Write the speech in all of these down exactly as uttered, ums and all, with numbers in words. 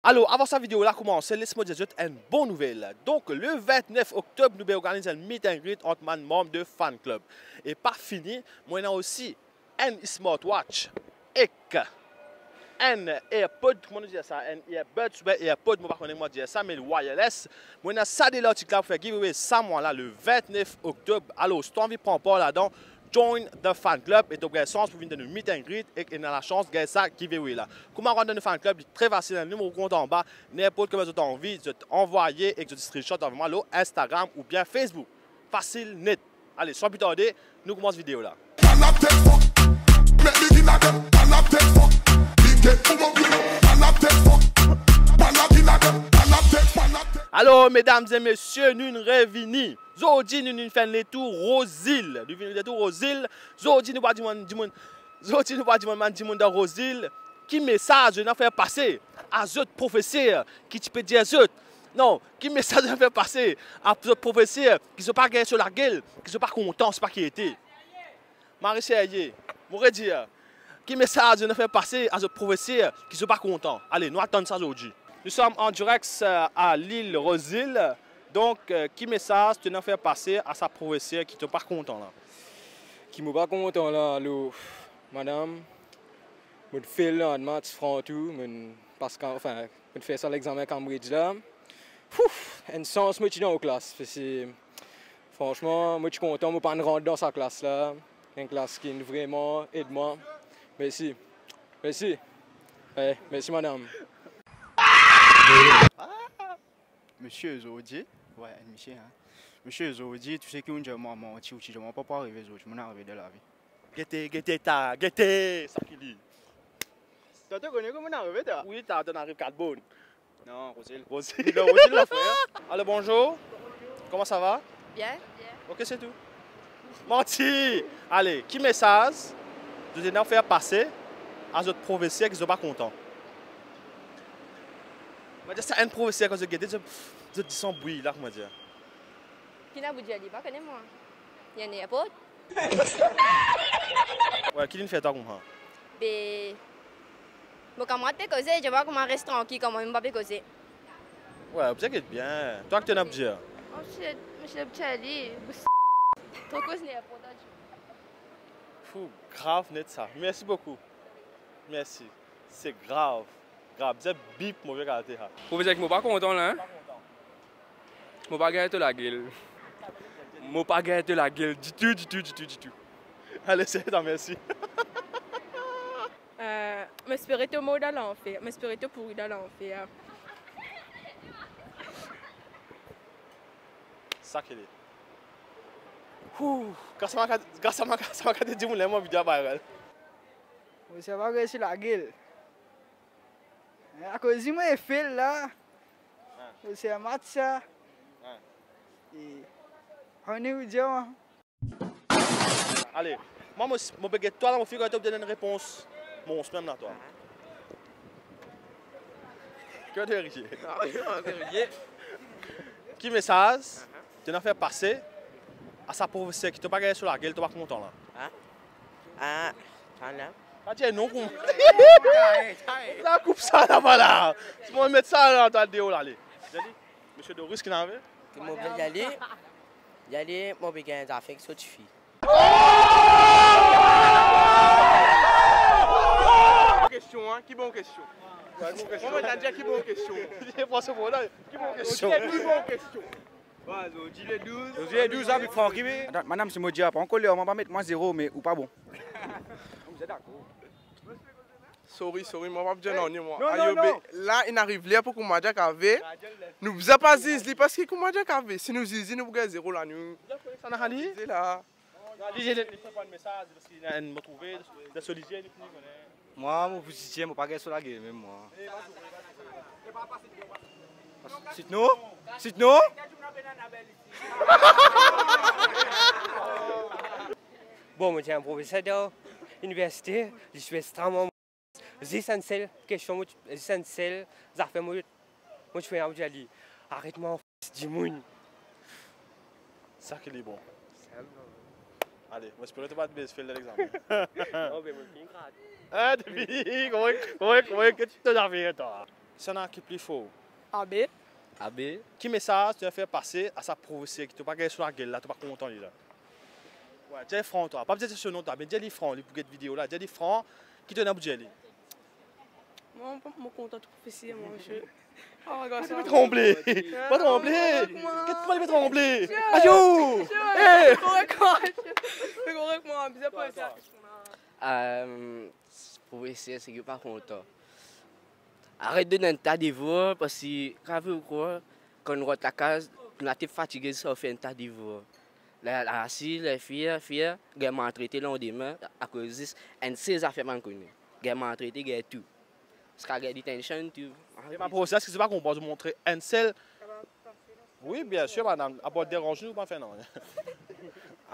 Alor, avan sa video la koumanse, les mo dir zot enn bon nouvel. Donk, le vintnef oktob, nou pe organiz enn meet and greet ant bann manm de fan club. E pa fini, mo ena osi enn smartwatch ek enn AirPod, kouma nou dir sa, enn earbuds, oubien AirPod, mo pa kone kouma dir sa, me wireless. Mo ena sa de lartik la pou fer giveaway sa mwa la, le vintnef oktob. Alor, si to anvi pran par ladan, join the fan club e to pou gagn sans pou vinn dan nou meet and greet ek ena lasans gagn sa giveaway la. Kouma rant dan nou fan club, li tre fasil, enn nimero kont anba, ninport kouma zot anvi, zot anvwaye ek zot screenshot avoy mwa lor Instagram oubien Facebook. Fasil net. Ale, san pli tarde, nou koumans video la. Bann la tet fok, met li vinn ladan, bann la tet fok, li get pou mo vini, bann la tet fok, bann la vinn ladan, bann la tet, bann la tet. Alor, medam e mesie, nou revini. Zordi, nou, nou fer enn letour Rose Hill. Nou vinn letour Rose Hill. Zordi, nou pou dimann dimoun, zordi, nou pou dimann bann dimoun dan Rose Hill ki mesaz zot ena fer pase a zot profeser ki ti pe dir zot, non, ki mesaz zot ena fer pase a zot profeser ki zot pa gagn so lagel, ki zot pa kontan, se pa ki ete. Mari serye, mo redir, ki mesaz zot ena fer pase a zot profeser ki zot pa kontan? Ale, nou al tann sa zordi. Nous sommes en direct, euh, à Lille, Rose Hill. Donk, euh, ki mesaz to ena fer pase a sa profeser ki to pa kontan la? Ki mo pa kontan la, alor, madam, mo fail dan maths, fran tou, mo pas kan, anfin, mo fer sa lexame Cambridge la. Pouf, enn sans mo ti dan klas, parski fransman, mo ti kontan mo pa'nn rant dan sa klas la. Enn klas ki vreman ed mwa. Mersi. Mersi. Eh, mersi, madam. Misie, zordi, wi, enn misie, hein. Misie, zordi, tou seki ou'nn dir mwa manti, ou ti dir mwa pa pou arive zordi, mo'nn arive dan lavi. Gete, gete, ta, gete, sa ki li. Twa to kone kouma mo'nn arive, twa? Wi, ta, to'nn ariv Kalbonn. Non, Rose Hill. Rose Hill. Non, Rose Hill la, frer. Alor, bonzour. Comment ça va? Bien. Ok, c'est tout. Manti! Ale, ki mesaz zot ena fer pase a zot profeser ki zot pa kontan? Mo dir sa, enn profeser kan zot gete, zot, zot disan bwi la, kouma dir? Ki ena pou dir li, pa kone mwa. Li ena airport. Wi, ki linn fer twa koumsa? Be, mo kamarad pe koze, dir mwa kouma res trankil, kouma mwa mo pa pe koze. Wi, ou bizin get bien. Twa ki to ena pou dir? Oh, shit, mo ti pe dir li, tro koz ninport. Fou, grav net sa. Merci beaucoup. Merci. Se grav. Grav. Bizin bip move kalite sa. Profeser ki mo pa kontan la, hein? Mo pa gagn to lagel. Mo pa gagn to lagel ditou, ditou, ditou, ditou. Ale, se ta, mersi. Euh, mo espere to mor dan lanfer. Mo espere to pouri dan lanfer. Sa ki li. Hou, gras a mwa, gras a mwa, gras a mwa, gade dimoun la, mo video viral. Mo ti ava resi lagel. Hein, akoz li mo fail la. Hein. Mo ti a match sa. Hein. E, pa kone ki pou dir mwa. Ale, mwa mo, mo pe get twa la, mo finn get twa, donn enn repons. Bon, se mem la twa. Ki to riye? Ah, wi, wi, riye. Ki mesaz to ena fer pase a sa profeser ki to pa gagn so lagel, to pa kontan la? Hein? Ah, sa la. Pa dir non, kouma. La, koup sa laba la. Si mo met sa la, to al deor la, ale. Misie Doris ki ena ave? Ki mo pe dir li, dir li, mo pe gagn zafer ek so tifi. Kestion, hein? Ki bon kestion? Mwa, mo dir ki bon kestion. Li pran so bon la, ki bon kestion? Ki bon kestion? Zordi le douz. Zordi le douz, la, wi, franki, wi. Atann, madam, si mo dir pa an koler, mwa pa met mwa zero, me ou pa bon. Sorry, sorry, mwa pa pou dir nanye, mwa. Non, non, non. Ayo, be, la, inn ariv ler pou kouma dir ki ave. Nou bizin pa ziz li, parski kouma dir ki ave, si nou ziz li, nou pou gagn zero la, nou. Sa ena li? Se la. Li, li, li, li finn pran mesaz, parski li ena enn mo trouve, dan so lizie, li finn kone. Mwa, mo pou dir, mo pa gagn so lagel mem, mwa. Sit non? Sit non? Bon, mo ti enn profeser dan liniversite, li ti extreman, zis enn sel kestion, mo ti, zis enn sel zafer, mo, mo ti pe dir li, aret mwa anfas dimoun. Sa ki li bon. Ale, mo espere to pa ti fail dan lexame. Non, be mo finn grat. Hein, depi, kouma, kouma, kouma ki to zafer, twa? Kisannla ki pli for? Abe. Abe. Ki mesaz to fer pase a sa profeser ki to pa gagn so lagel la, to pa kontan li la? Wi, dir li fran twa. Pa bizin dir so nom twa, me dir li fran, li pou get video la, dir li fran, ki to ena pou dir li? Mwa, mo kontan tro profeser, mwa, misie. Oh, garson. Pa tranble. Pa tranble. Get pa tranble. Ayo. Hey. Korek mwa. Korek mwa, bizin poz sa kestion la. Euh, profeser, seki pa kontan. Aret donn enn ta devwar, parski, kan ou krwar, kan nou rant lakaz, nou la fatige zis ar fer enn ta devwar. La, la, si, la, fir, fir, gagn maltrete landime, akoz zis enn sel zafer bann kone. Gagn maltrete, gagn tou. Ziska gagn detention, tou. E bann profeser, seki zot pa konpran, zot montre enn sel. Wi, bien sir, madam. Apar deranz nou, pa fer nanye.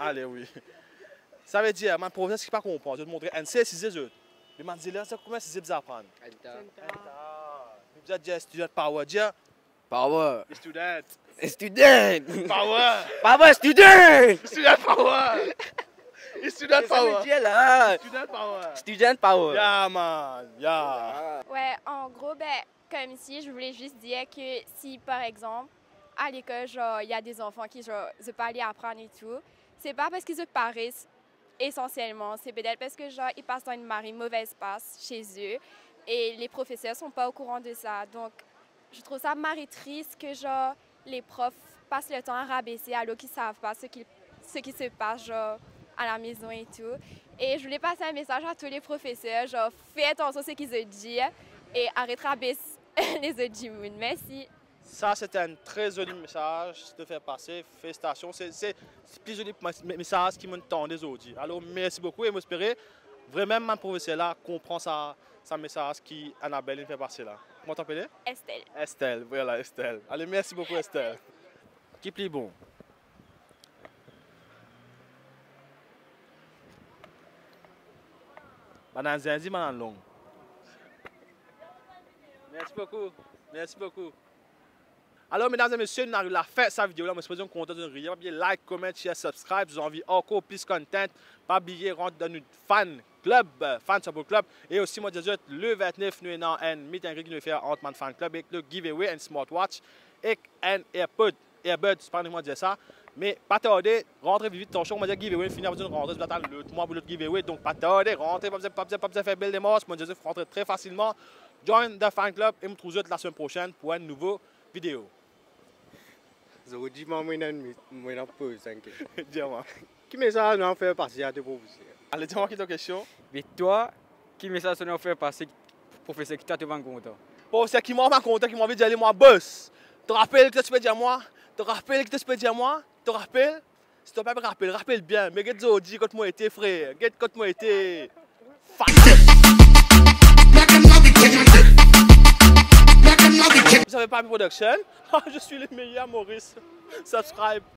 Ale, wi. Savedir, bann profeser, seki pa konpran, zot montre enn sel size zot. Me bann zelev, sa kouma size bizin aprann? Enn ta. Enn ta. Bizin dir student power, dir Power. Student. Student. Power. Power, student. Student power. Student power. Sa vedir la. Student power. Student power. Yeah, man. Yeah. Ouais, en gros, ben, comme si je voulais juste dire que si, par exemple, à l'école, genre, il y a des enfants qui, genre, zot pa le aprann et tout, c'est pas parce qu'ils zot paresse, essentiellement, c'est peut-être parce que, genre, ils passent dans une marée mauvaise passe chez eux et les professeurs sont pas au courant de ça. Donc, je trouve ça marée triste que, genre, les profs passent leur temps à rabaisser alors qu'ils savent pas ce qui, ce qui se passe, genre, à la maison et tout. Et je voulais passer un message à tous les professeurs, genre, faites attention à ce qu'ils disent et arrêtez de rabaisser les autres dimoun. Merci. Sa, se ti enn tre zoli mesaz to fer pase. Felisitasion. Se, se, se pli zoli mes-, mesaz ki mo'nn tande zordi. Alor, mersi boukou e mo espere vremem bann profeser la konpran sa, sa mesaz ki Annabelle inn fer pase la. Kouma to apele? Estelle. Estelle, vwala, Estelle. Ale, mersi boukou, Estelle. Ki pli bon? Bann zindzi, bann long. Mersi boukou. Mersi boukou. Alor, medam e mesie, nou ariv lafin sa video la. Mo sipoze zot kontan, zot inn riye. Pa bliye like, comment, share, subscribe. Si zot anvi ankor plis content, pa bliye rant dan nou fan club, euh, fan support club. E osi, mo dir zot, le vintnef, nou ena enn meet and greet ki nou fer ant bann fan club ek le giveaway enn smartwatch ek enn AirPod, earbuds, pa kouma dir sa. Me pa tarde, rantre vit vit, tansion, mo dir giveaway fini, apre nou rantre, zot atann lot mwa pou lot giveaway. Donk, pa tarde, rantre, pa bizin, pa bizin, pa bizin fer bel demars. Mo dir zot rantre tre fasilman. Join the fan club e mo trouv zot lasemenn prosenn pou enn nouvo video. Zordi, mwa, mo ena enn mi-, mo ena poz enn kestion. Dir mwa. Ki mesaz nou fer pase a to profeser? Ale, dir mwa ki to kestion? Me twa, ki mesaz to ena fer pase profeser ki twa to pa kontan? Profeser ki mwa pa kontan, ki mo anvi dir li, mwa, bos. To rapel ki to ti pe dir mwa? To rapel ki to ti pe dir mwa? To rapel? Si to pa rapel, rapel bien, me get zordi kot mo ete, frer. Get kot mo ete. Fuck. Vous savez pas production? Ah, je suis le meilleur, Maurice. Subscribe.